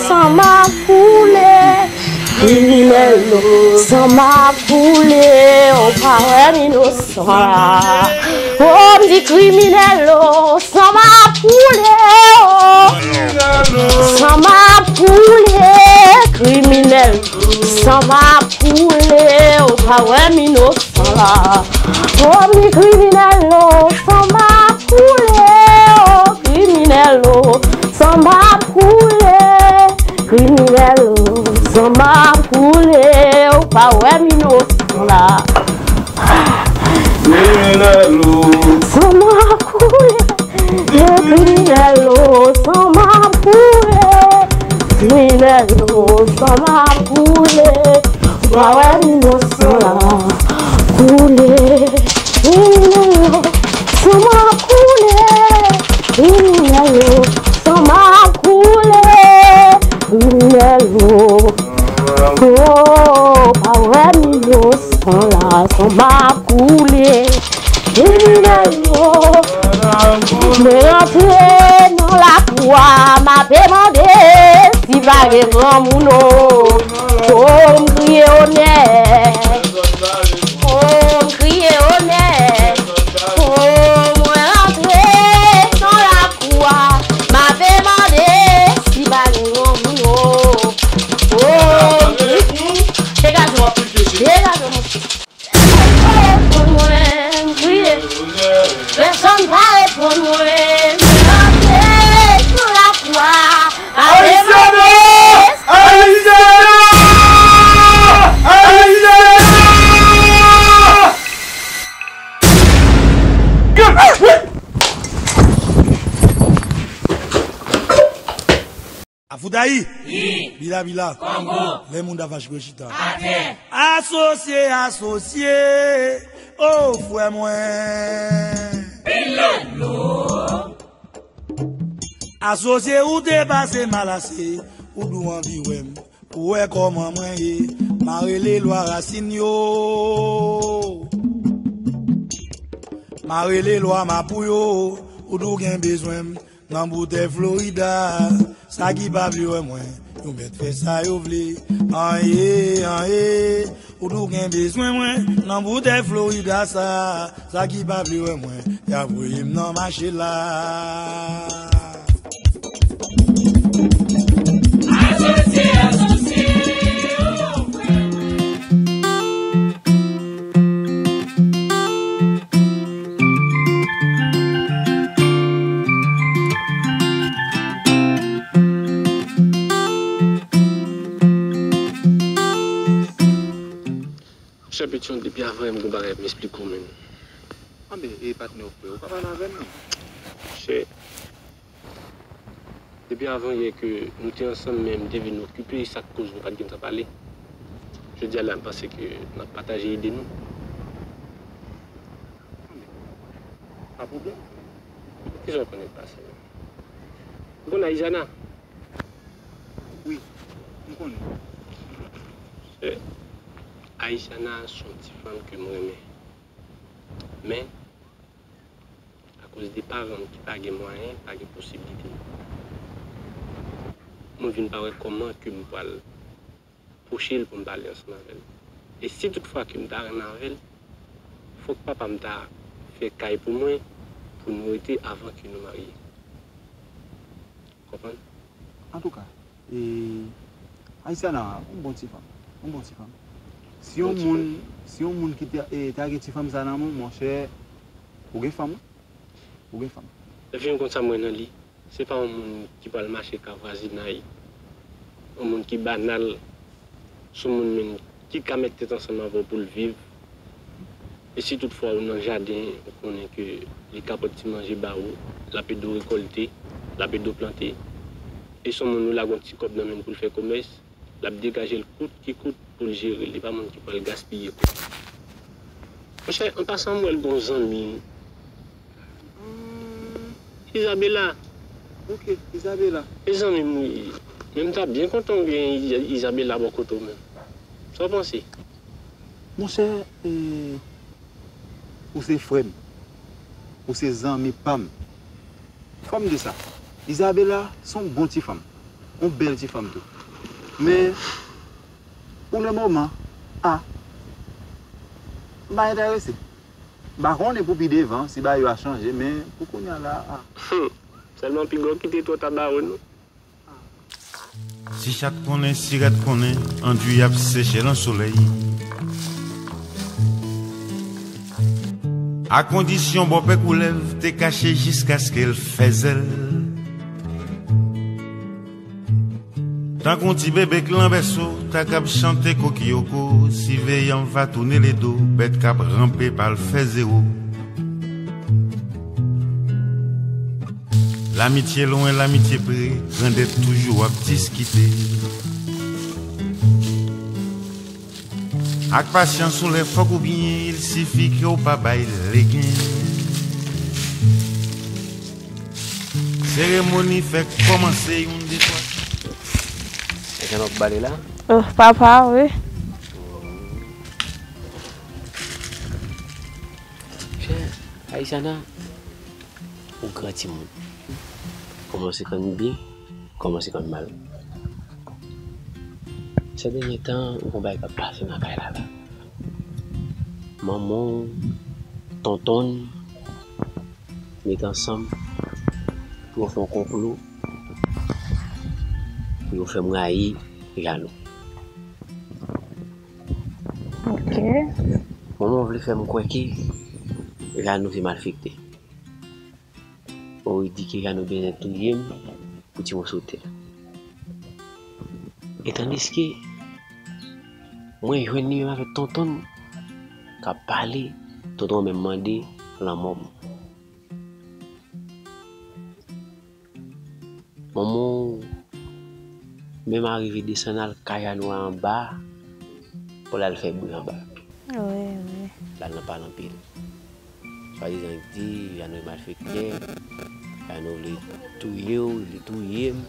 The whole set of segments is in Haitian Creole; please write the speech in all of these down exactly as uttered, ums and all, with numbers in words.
San m ap koule, kriminèl o, san m ap koule, ou pa wè m inosan la. O, m di kriminèl o, san m ap koule o. San m ap koule, kriminèl, san m ap koule, ou pa wè m inosan la. O, m di kriminèl o, san m ap koule o, kriminèl o, san m ap koule, kriminèl o, san m ap koule, ou pa wè m inosan la. Kriminèl o. San m ap koule, kriminèl o, san m ap koule, kriminèl o, san m ap koule, ou pa wè m inosan la. Koule, kriminèl o, san m ap koule, kriminèl o, san m ap koule, kriminèl o. O, pa wè m inosan la, san m ap koule, kriminèl o. Mwen rantre nan lakou a, m ape mande si pa gen granmoun o. O, m kriye onè. O, m kriye onè. O, mwen rantre nan lakou a, m ape mande si pa gen granmoun o. O, m kriye. Degaje w. Degaje w, monchè. Pèsonn pa reponn mwen, m kriye. Pèsonn pa reponn mwen, m rantre nan lakou a. Ayisyana! Ayisyana! Ayisyana! Afoutayi! Wi! Bila bila! Kongo! Lè moun da vache chita. Atè! Asosye, asosye! O frè mwen! Pilolo! Asosye ou te pase mal ase, ou dou anvi wè m, pou wè kòman mwen ye. Ma rele lwa rasin yo. Ma rele lwa mapou yo, ou dou gen bezwen m. Nan boutèy Florida, sa ki pa vle wè mwen, yo mèt fè sa yo vle. An ye, an ye, ou tou gen bezwen mwen. Nan boutèy Florida sa, sa ki pa vle wè mwen, y ap voye m nan mache la. Asosye, asosye, oh, frè. Monchè Pityon, depi avan yè m gon bagay pou m esplike w menm. Anben, e patnè w frè, ou pa pale avè m non. Monchè, depi avan yè ke nou te ansanm, men m te vin okipe, e sa k koz nou pa t gentan pale. Jodi a la, m panse ke n ap pataje ide nou. Pa pwoblèm. Kisa w konnen k pase menm? Ou konn Ayisyana? Wi, m konnen. Monchè, Ayisyana se yon ti fanm ke m renmen. Men, akoz de paran m ki pa gen mwayen, pa gen posiblite, mwen vin pa wè kòman ke m pral pwoche l pou m pale ansanm avè l. E si tout fwa ke m ta renmen avè l, fòk papa m ta fè kay pou mwen, pou nou rete avan ke nou marye. Konprann? Antouka, e, Ayisyana, yon bon ti fanm. Yon bon ti fanm. Si yon moun, si yon moun ki te, e, ta gen ti fanm sa nan men w, monchè, ou gen fanm, wi. Ou gen fanm. Epi m konn sa m wè nan li. Se pa yon moun ki pral mache ka vwazinay. Yon moun ki banal. Se yon moun menm ki ka met tèt ansanm avè w pou l viv. E si tout fwa ou nan jaden, ou konnen ke li ka pot ti manje ba ou, l ap ede w rekòlte, l ap ede w plante. E se yon moun ou lage yon ti kòb nan men l pou l fè komès, l ap degaje l kout ki kout pou l jere l. Li pa moun ki pral gaspiye kòb. Monchè, an pasan m wè l gon zanmi. Hmm, Isabela. Ok, Isabela. E zanmi m wi. Men m ta byen kontan w gen Isa-, Isabela bò kote w menm. Sa w panse? Monchè, e, ou se frè m. Ou se zanmi pa m. Fò m di sa. Isabela se yon bon ti fanm. Yon bèl ti fanm tou. Men, pou le moman, a, m pa enterese. M pa konnen pou pi devan, si bagay yo a chanje, men pou kounye a la, a. Sèlman piga w kite twò ta ba ou, non. Si chat konnen, si rat konnen, andui ap seche nan solèy. Akondisyon bòpè koulèv te kache jiskaske l fè zèl. Tankou ti bebe k lan bèso, ta k ap chante kokiyoko, siveyan va tounen ledo, bèt k ap ranpe pa l fè zewo. Lamitye lwen, lamitye pre, grandèt toujou ap diskite. Ak pasyans ou lè fòk ou byen, il sifi ke w pa bay legen. Seremoni fèk kòmanse, yon, de, twa. E jan w ap bale la? Oh, papa, wi. Chè Aisana, ou gran timoun. Kòmanse konn byen, kòmanse konn mal. Sè dènye tan, ou gon bagay k ap pase nan kay la la. Manman w, tonton w, met ansanm pou yo fè yon konplo, pou yo fè m rayi Jano. Ok. Manman w vle fè m kwè ke Jano se malfektè. Ou di ke Jano bezwen touye m pou ti moso tè. Etandiske mwen jwenn li menm avèk tonton l k ap pale, tonton an menm mande lanmò m. Manman w menm arive desann al kay Jano a anba pou l al fè bri anba. Wi, wi. L al nan pale anpil. Swadizan di Jano malfektè, Jano vle touye w, li touye m.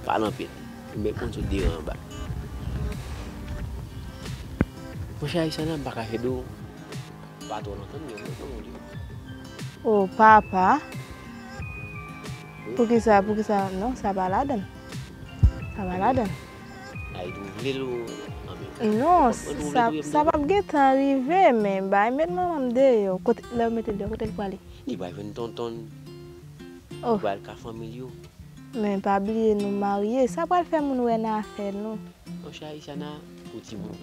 Pale anpil. Li mèt konn sot deyò anba. Monchè Aisana, m pa kache di w, pa twò lontan m gen mwen konnen w li. O papa. Poukisa, poukisa, non, sa pa ladann. Sa pa ladann. Ay, tou vle l ou anben. Non, sa, sa p ap gentan rive, men bay met manman m deyò. Kote, lè yo mete l deyò, kote l pwale? Li pral jwenn tonton l. Oh. Li pral ka fanmi l yo. Men pa bliye nou marye. Sa pral fè moun wè nan afè nou. Monchè Aisana, ou timoun.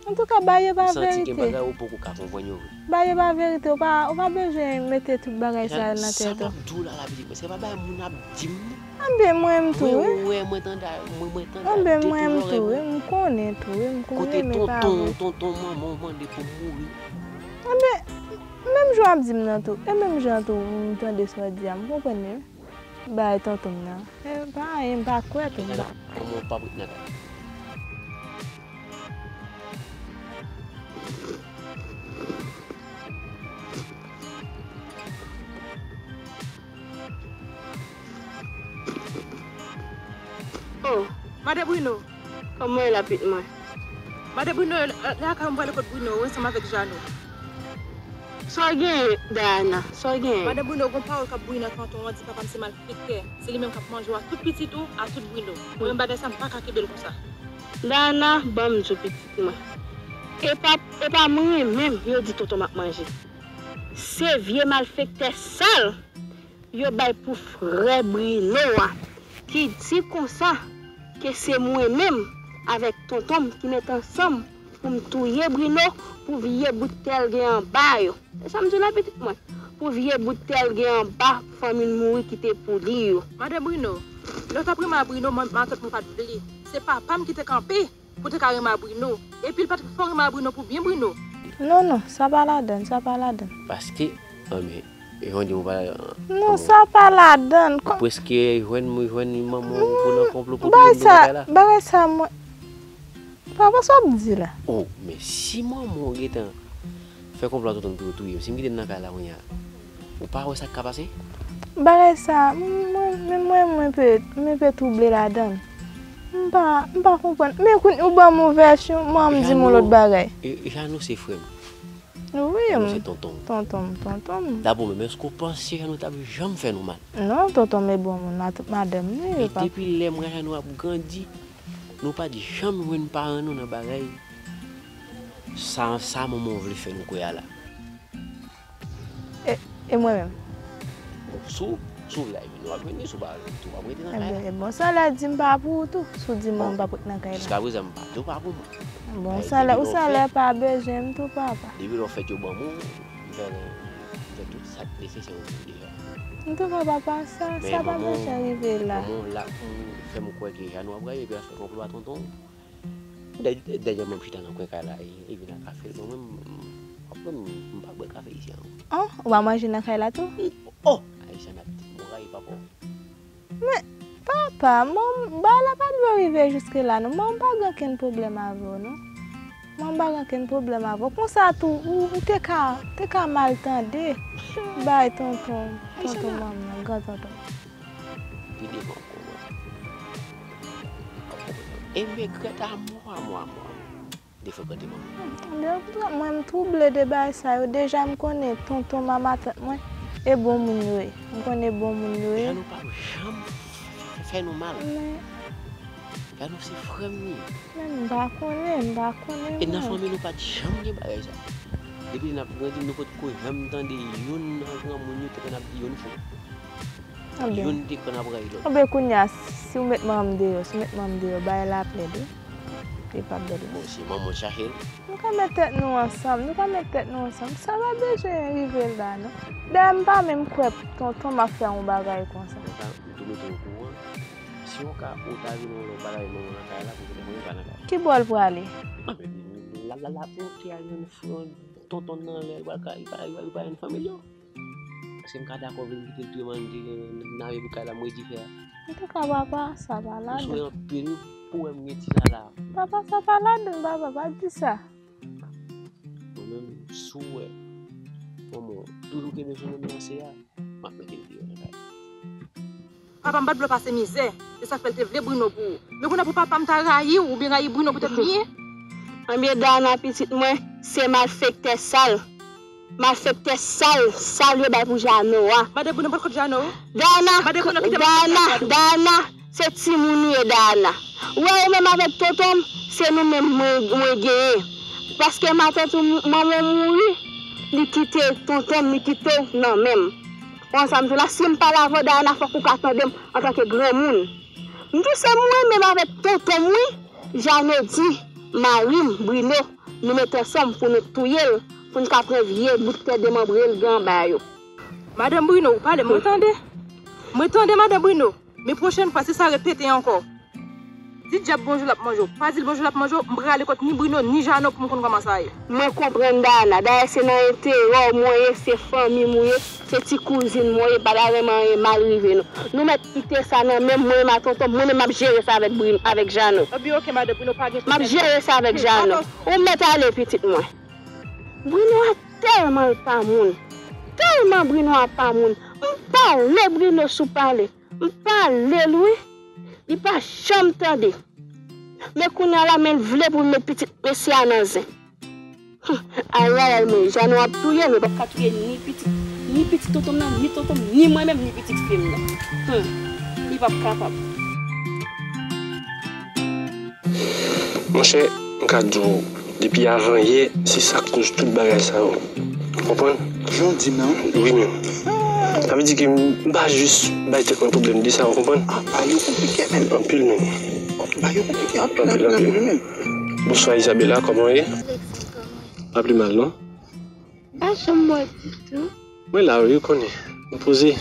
Antouka, ba yo pa verite. M santi gen bagay ou poko ka konprann yo vre. Ba yo pa verite, ou pa, ou pa bezwen mete tout bagay sa yo nan tèt ou. Sa m ap di w la, la pitit mwen, se pa bagay moun ap di m non. Anben, m renmen m tou, wi. Mwen wè, mwen tande, mwen, mwen tande. Anben, m renmen m tou, wi. M konnen tou, wi. M konnen, men pa vre. Kote tonton, tonton manman w mande pou m mouri. Anben, menm jan w ap di m nan tou, e menm jan tou, m tande sa w di a, m konprann li, wi. Bay tonton m nan. E pa anyen, m pa kwè tou. Manman w p ap ret nan kay. Oh, Madan Bruno. Kòman w ye la pitit mwen? Madan Bruno, lè a ka mwen prale kot Bruno, wi, ansanm avèk Jano. Sa w genyen, Dayana? Sa w genyen? Madan Bruno, gon pawòl k ap bouyi nan kanton an, di papa m se malfektè. Se li menm k ap manje w a tout pitit ou, a tout Bruno. Mwen menm bagay sa, m pa ka kenbe l konsa. Dayana, ban m di w pitit mwen. E pa, e pa mwen menm yo di tonton m ap manje. Se vye malfektè sal yo bay pou frè Bruno a, ki di konsa ke se mwen menm avèk tonton m ki met ansanm pou m touye Bruno pou vye bout tè l gen anba yo. E sa m di w la pitit mwen, pou vye bout tè l gen anba fanmi l mouri kite pou li yo. Madan Bruno, lè w t ap renmen a Bruno, mwen, matant mwen pa t vle. Se papa m ki te kanpe pou te ka renmen a Bruno. Epi l pa t fò renmen a Bruno pou byen Bruno. Non, non, sa pa ladann, sa pa ladann. Paske, anben, e jan w di m ou pa... Non, sa pa ladann. Ou prèske jwenn, jwenn manman w pou nan konplo pou touye m nan kay la. Bagay sa, mwen, papa, sa w ap di la? Oh, men si manman w gentan fè konplo a tonton m pou yo touye m, si m kite m nan kay la kounye a, ou pa wè sa k ka pase? Bagay sa, mwen, mwen, mwen, mwen pe, mwen pe twouble ladann. M pa, m pa konprann. Men kounye ou ban m yon vèsyon, mwen m di m yon lòt bagay. E, e, Jano se frè m. Wi, Janou se tonton. Tonton, tonton. Dabò menm, èske w panse Janou t ap janm fè nou mal? Non, tonton m e bon moun, madanm li. E depi lè mwen Janou ap grandi, nou pa t janm jwenn paran nou nan bagay sa, sa manman w vle fè nou kwè a la. E, e mwen menm? Bon, si w, si w vle al vini, w ap vini, si w pa vle, w ap rete nan kay la. Ebyen, bon, sa lè di m pa pou ou tou, si w di m m p ap ret nan kay la. Jiskaprezan, m pa di w pa pou mwen. Bon, ou salè, ou salè pa bezwen m tou, papa. Depi lè w fèt yo ban m ou, m fè, m fè tout sa k nesesè pou ou deja. Antouka, papa, sa, sa pa bezwen rive la. Men manman w la pou fè m kwè ke Janou ap rayi, epi l ap fè konplo a tonton w. Dènyèman m chita nan kwen kay la, e, e vin ak kafe l ban mwen, m, m, m pa bwè kafe isi a non. Oh, ou pa manje nan kay la tou? Oh! Ayisyen ap di, bon, rayi papa w. Men, papa, manm, bagay la pa dwe rive jiske la non. Manm pa gen okenn pwoblèm avè w non. Manm pa gen okenn pwoblèm avè w. Konsa tou, ou, ou te ka, te ka mal tande bay tonton, tonton manm nan, gran tonton. Pi devan ankò, mwen. E regrèt amò, amò, amò, amò. De frekante manman. Mwen, m twouble de bagay sa yo. Deja, m konnen tonton m a matant mwen, e bon moun yo ye. M konnen e bon moun yo ye. Jan nou p ap janm fè nou mal. Men Jan nou se frè m li ye. Men m pa konnen, m pa konnen. E nan fanmi nou pa t janm gen bagay sa. Depi n ap grandi, nou potko janm tande youn nan granmoun yo te konn ap di youn fou. Anben. Youn te konn ap rayi lòt. Anben, kounye a, si w met manman m deyò, si w met manman m deyò, bagay la ap lèd wi. Li p ap bèl wi. Bon, se manman w chache l. Nou ka met tèt nou ansanm, nou ka met tèt nou ansanm. Sa pa bezwen rive la non. Dayè, m pa menm kwè tonton m ap fè yon bagay konsa. Mwen ka, m tou mete w okouran. Si w ka, ou ta vin yon lòt bagay, manman nan kay la, pou mwen pa nan kay la. Ki bò l prale? Anben, la, la, la, pou te al jwenn tonton nan lè, li pral ka, li pral, li pral jwenn fanmi l yo. Èske m ka dakò vin kite l touye manje nan, nan, nan kay la, m redi fè a? Antouka, papa, sa pa ladan. M sou anpil wi pou wè m gen ti sa la. Papa, sa pa ladan, papa, pa di sa. Mwen menm, si w wè manman w toujou kenbe sou menm lanse a, m ap mete l deyò nan kay. Papa m pa t vle w pase mizè, se sa k fè l te vle Bruno pou ou. Men kounye a pou papa m ta rayi w oubyen rayi Bruno poutèt li ye? Anben, Dana, pitit mwen, se malfektè sal. Malfektè sal, sal yo bay pou Jano a. Madan Bruno, bòkòt Jano. Dana, Dana, Dana, se timoun ou ye, Dana. Ou wè ou menm avèk tonton m, se nou menm mwen, mwen genyen. Paske matant ou, manman w mouri, li kite tonton m, li kite w nan men m. Konn sa m di w la, si m pale avè w, Dana, fòk ou ka tande m antanke granmoun. M di w se mwen menm avèk tonton m wi. Jano di mari m, Bruno, nou mete ansanm pou nou touye l, pou n ka pran vye bout tèt demanbre l gen anba yo. Madan Bruno, ou pale, mwen tande. Mwen tande, madan Bruno. Men pwochèn fwa, si sa repete ankò, di dyab bonjou l ap manje w. Pa di l bonjou l ap manje w, m prale kot ni Bruno, ni Jano pou m konn kòman sa ye. Mwen konprann Dana. Dayè, se nan enterè w mwen ye, se fanmi m ou ye. Se ti kouzin mwen ye, pa ta renmen anyen mal rive nou. Nou mèt kite sa nan men m, mwen menm a tonton m, mwen menm m ap jere sa avèk Bruno, avèk Jano. Ebyen, oke, madan Bruno, pa gen pwoblèm. M ap jere sa avèk Jano. Ou mèt ale, pitit mwen. Bruno a tèlman l pa moun. Tèlman Bruno a pa moun. M pale Bruno sou pale. M pale l wi. Li pa janm tande. Men kounye a la, men l vle pou l met pitit mesye a nan zen. Ayayay, men Jano ap touye m, li p ap ka touye ni pitit, ni pitit tonton m nan, ni tonton m, ni mwen menm, ni pitit fi m nan. Hum, li p ap kapab. Monchè, m ka di w, depi avan yè, se sa k koz tout bagay sa yo. Ou konprann? Jan w di m nan. Wi, men. Sa vle di ke m pa jis bay tèt mwen pwoblèm de sa, ou konprann? Ah, bagay yo konplike, men. Anpil, men. Bagay yo konplike, anpil, anpil, anpil, men. Bonswa, Isabella, kòman w ye? Pa pi mal, non? Pa janm wè w ditou. Mwen la, wi, ou konnen. Mwen poze.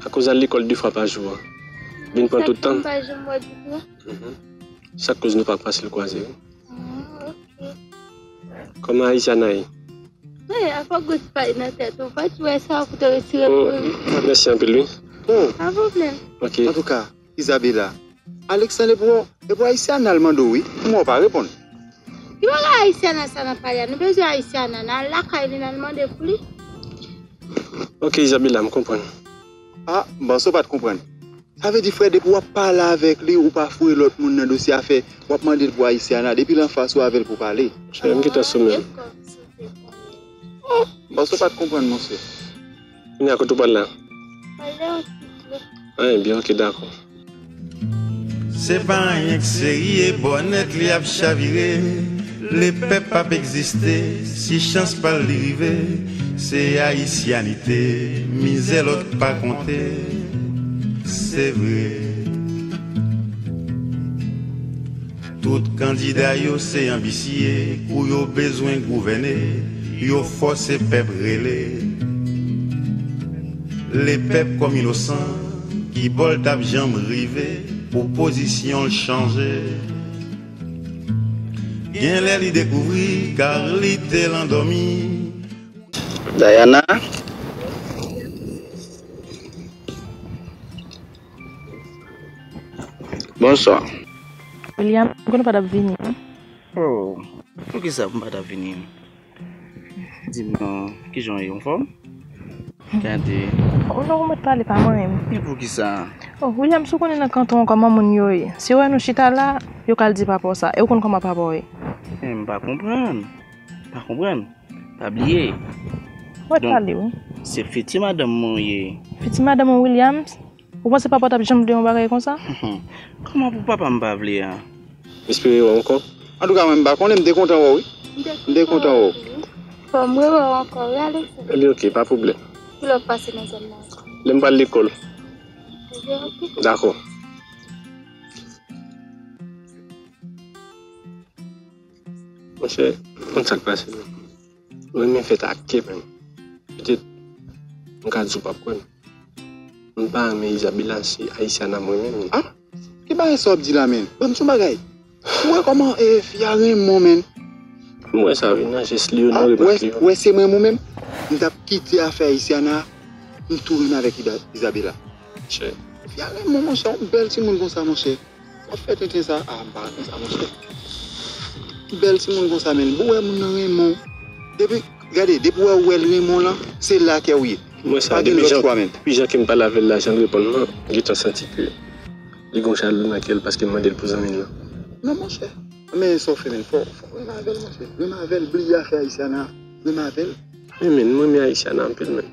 Akoz al lekòl de fwa pa jou an. Vin pran tout tan. Sa k fè m pa janm wè w ditou? Mhm. Sa k koz nou pa fasil kwaze, wi. Ah, oke. Kòman Aisiana ye? Wi, afè gwo ti pay nan tèt ou. Fò w wè sa pou te retire pou li. Mèsi anpil, wi. Oh. Pa pwoblèm. Oke. Antouka, Isabella, Alexandre e pou, e pou Aisiana l mande w, wi. Kòman w pa reponn? Ki bagay Aisiana sa n ap pale a? Nou bezwen Aisiana, n al lakay li, n al mande pou li. Oke, Isabella, m konprann. Ah, m panse w pa t konprann. Sa vle di, frè, depi w ap pale avèk li, ou pa foure lòt moun nan dosye afè, w ap mande l pou Aisiana, depi l anfas ou avè l pou pale. Chè, m gentan sou men. Oh, bòs ou pa t konprann, monchè. Kounye a, kote w pral la? Anyen, byen, oke, dakò. Se pa anyen k serye, bò nèt li ap chavire. Lepèp p ap egziste, si chans pa l li rive. Se ayisyanite, mizè lòt pa konte. Se vre. Tout kandida yo se anbisye, kou yo bezwen gouvène, yo fòse pèp rele. Lepèp kòm inosan, kibò l t ap janm rive pou pozisyon l chanje. Genlè li dekouvri, kar li te landòmi. Diana. Bonswa. William, m konnen w pa t ap vini, non? Oh, poukisa pou m pa t ap vini? Di m non, kijan w ye, anfòm? Gade. Oh non, ou mèt pale pa manyen m. Men poukisa? Oh, William, si w konnen nan kanton an kòman moun yo ye. Si yo wè nou chita la, yo ka al di papa w sa. E ou konn kòman papa w ye. Men m pa konprann. M pa konprann. Pa bliye. Ou mèt pale, wi. Donk, se fiti madanm mwen w ye. Fiti madanm ou, Williams? Ou panse papa w t ap janm vle yon bagay konsa? Kòman pou papa m pa vle a? M espere wè w ankò. Antouka, mwen, m pa konnen, m te kontan wè w, wi. M te kontan wè w. Bon, m rewè w ankò, wi, Alexis. Ebyen, oke, pa pwoblèm. Kilè w ap pase nan zòn nan ankò? Lè m pral lekòl. Ebyen, oke. Dakò. Monchè, ou konn sa k pase, non? Ou renmen fèt ak kè, menm. Petèt, m ka di w p ap kwè m. M pa renmen Isabella, se Aisiana m renmen, menm. Ah! Ki bagay sa w ap di la, menm? Ban m di w yon bagay. Ou wè kòman, eh, fi a renmen w, menm? M wè sa, wi, nan jès li yo, nan remak li yo. Ou wè se m renmen w, menm? M t ap kite afè Aisiana, m tou renmen avèk Ida-, Isabella. Monchè. Fi a renmen w, monchè, yon bèl timoun konsa, monchè. W ap fè tenten sa? Ah, m pa renmen sa, monchè. Bèl timoun konsa, menm. Bon, wè moun nan renmen w. Depi, gade, depi wè, wè l renmen w lan, se la kè w ye. Mwen sa, pa gen lòt chwa, menm. Depi jan ke m pale avè l la, jan l reponn mwen, m gentan santi ke li gen yon jalou nan kè l paske m mande l pou zanmi l lan. Non, monchè. Men sa w fè, menm. Fò, fò w renmen avè l, monchè. Renmen avè l, bliye afè Aisiana. Renmen avè l. Men, men, mwen renmen Aisiana anpil, menm.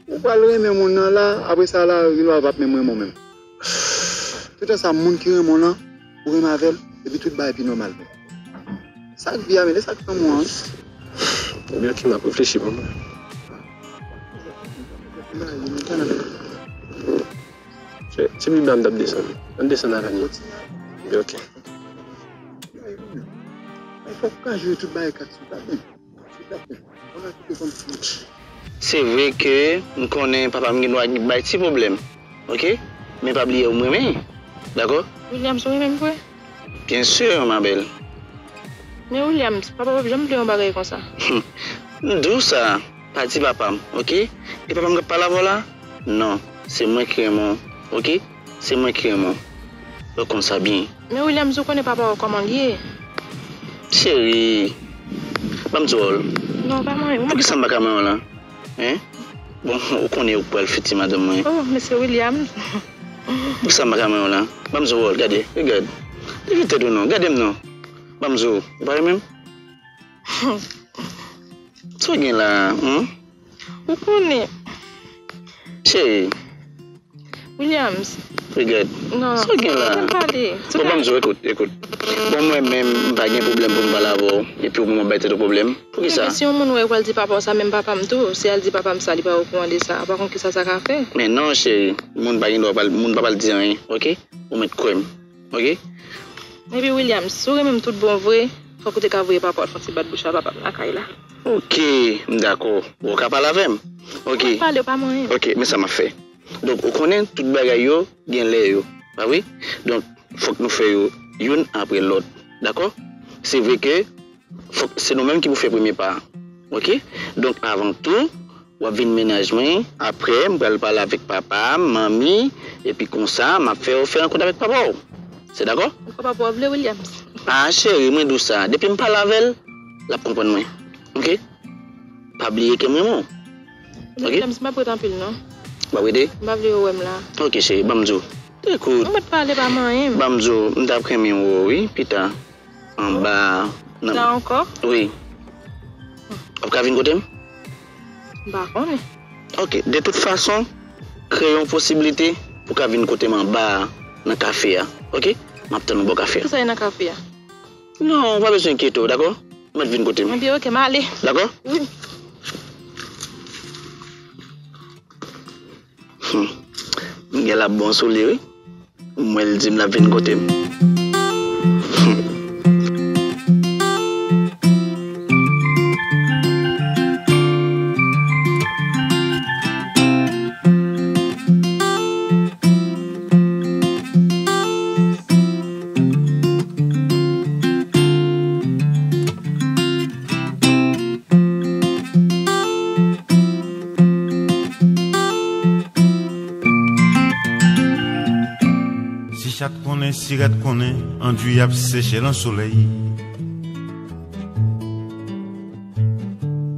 Ou pral renmen moun nan la, apre sa la, vin wè l p ap menm renmen w menm. Toutan sa, moun ki renmen w lan, ou renmen avè l, epi tout bagay pi nòmal. Sa k vi a, men, e sa k lanmou an, wi. Ebyen, oke, m ap reflechi pou mwen. Se, se pi ba m t ap desann. Ann desann avè m, non? Ebyen, oke. Fòk ou ka jere tout bagay kat sou kat, wi. Se vre ke m konnen papa m gen dwa bay ti pwoblèm, oke? Men pa bliye ou m renmen, dakò? Williams, ou renmen m vre? Byen si, ma belle. Men Williams, papa p ap janm vle yon bagay konsa. M di w sa, pa di papa m, oke? E papa m k ap pale avè w la? Non, se mwen ki renmen w, oke? Se mwen ki renmen w. Ou konn sa byen. Men Williams, ou konnen papa w kòman l ye. Cheri, ban m di w. Non, pa manyen. Poukisa m pa ka manyen w la? Hein? Bon, ou konnen ou pral fiti madanm mwen. Oh, mesye Williams. Poukisa m pa ka manyen w la? Ban m di w, gade, regad. Leve tèt ou non, gade m non. Ban m di w, ou pa renmen m? Sa w gen la, hmm? Ou konnen. Cheri. Williams. Regad. Non. Sa w gen la? Ann pale. Bon, ban m di w, ekout, ekout. Bon, mwen menm, m pa gen pwoblèm pou m pale avè w. Epi ou menm w ap bay tèt ou pwoblèm. Poukisa? Men si yon moun wè, ou pral di papa w sa, menm papa m tou. Si al di papa m sa, li pa okouran de sa. Ou pa konn kisa sa ka fè. Men non, cheri. Moun pa gen dwa pral, moun pa pral di anyen, oke? Ou mèt kwè m, oke? Epi Williams, si w renmen m tout bon vre, fòk ou te ka voye papa w fè yon ti bat bouch a papa m lakay la. Oke, m dakò. Ou ka pale avè m. Oke. Ou pale, pa manyen. Oke, men sa m ap fè. Donk, ou konnen tout bagay yo gen lè yo, pa vre? Donk, fòk nou fè yo youn apre lòt, dakò? Se vre ke fòk se nou menm ki pou fè premye pa a, oke? Donk, avan tou, w ap vin mennaj mwen, apre, m pral pale avèk papa m, manmi, epi konsa, m ap fè w fè rankont avèk papa w. Se dakò? Ou kwè papa w ap vle, Williams? Ah, cheri, mwen di w sa. Depi m pale avè l, l ap konprann mwen. Oke? Pa bliye ke m renmen w. Oke? Williams, m ap ret anpil, non. W ap rete? M pa vle yo wè m la. Oke, cheri, ban m di w. Ekout. Ou mèt pale, pa manyen m. Ban m di w, m t ap renmen w, wi, pita. Anba, nan... Sa ankò? Wi. W ap ka vin kote m? M pa konnen. Ok, de tout fason, kreye yon posiblite pou w ka vin kote m anba a, nan kafe a. Ok? M ap tann ou bò kafe a. Kisa gen nan kafe a? Non, ou pa bezwen enkyete w, dakò? Ou mèt vin kote m. Ebyen, ok, m ale. Dakò? Wi. Hmm. M gen l ap bon sou li, wi. M wè l di m l ap vin kote m. Hmm. Si chat konnen, si rat konnen, andui ap seche nan solèy.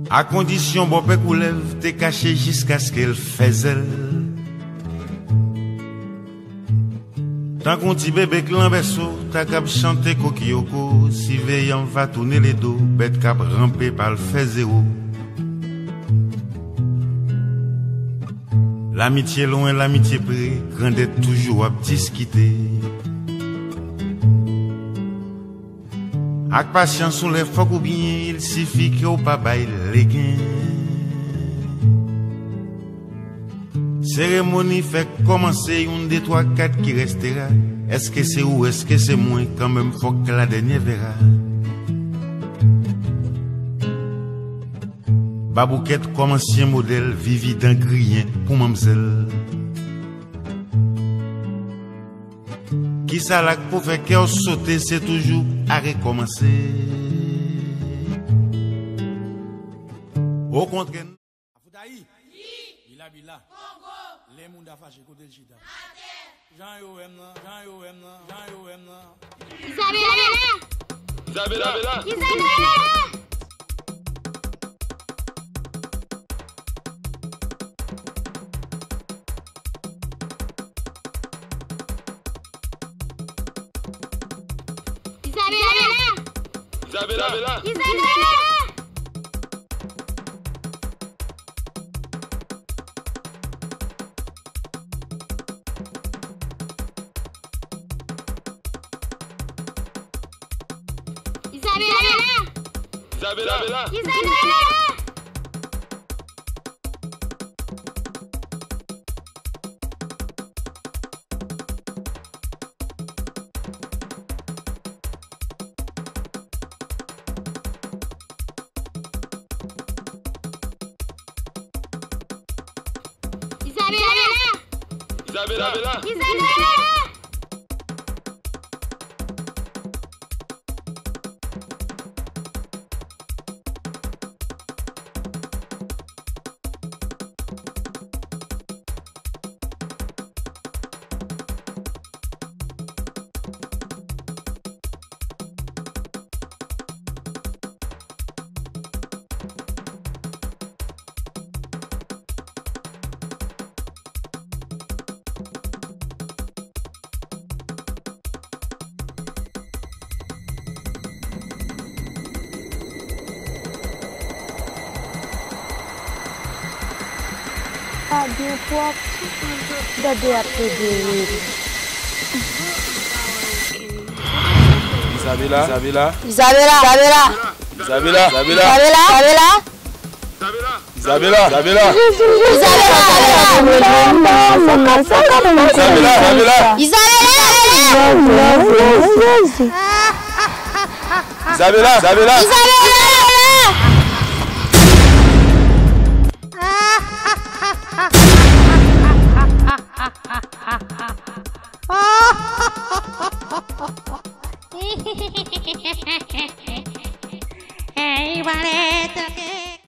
A kondisyon bòpè koulèv te kache jiskaske l fè zèl. Tankou yon ti bebe k lan bèso, ta kab chante kokiyoko, siveyan va tounen ledo, bèt k ap ranpe pa l fè zewo. Lamitye lwen, lamitye pre, grandèt toujou ap diskite. Ak pasyans ou lè fòk ou byen, il sifi ke w pa bay legen. Seremoni fèk kòmanse, youn, de, twa, kat ki restera. Èske se ou, èske se mwen, kanmenm fòk la dènyè vera. Baboukèt kòm ansyen modèl, vivi dan griyen pou manmzèl. Kisa la k pou fè kè w sote, se toujou a rekòmanse. Okontrè. Afoutayi. Bila bila. Kongo. Lè moun ta fache, kote l chita? Atè. Jan yo wè m nan, jan yo wè m nan, jan yo wè m nan. Isabela! Isabela! Isabela! Isabela! Isabela! Isabela! Isabela! Isabela! Isabela! Isabela! Isabela! Isabela! Pa gen pwòp, gade ap plede rele. Isabela, Isabela. Isabela, Isabela. Isabela, Isabela. Isabela, Isabela. Isabela, Isabela. Isabela, Isabela. Isabela, Isabela. Isabela, Isabela. Isabela, Isabela. Isabela,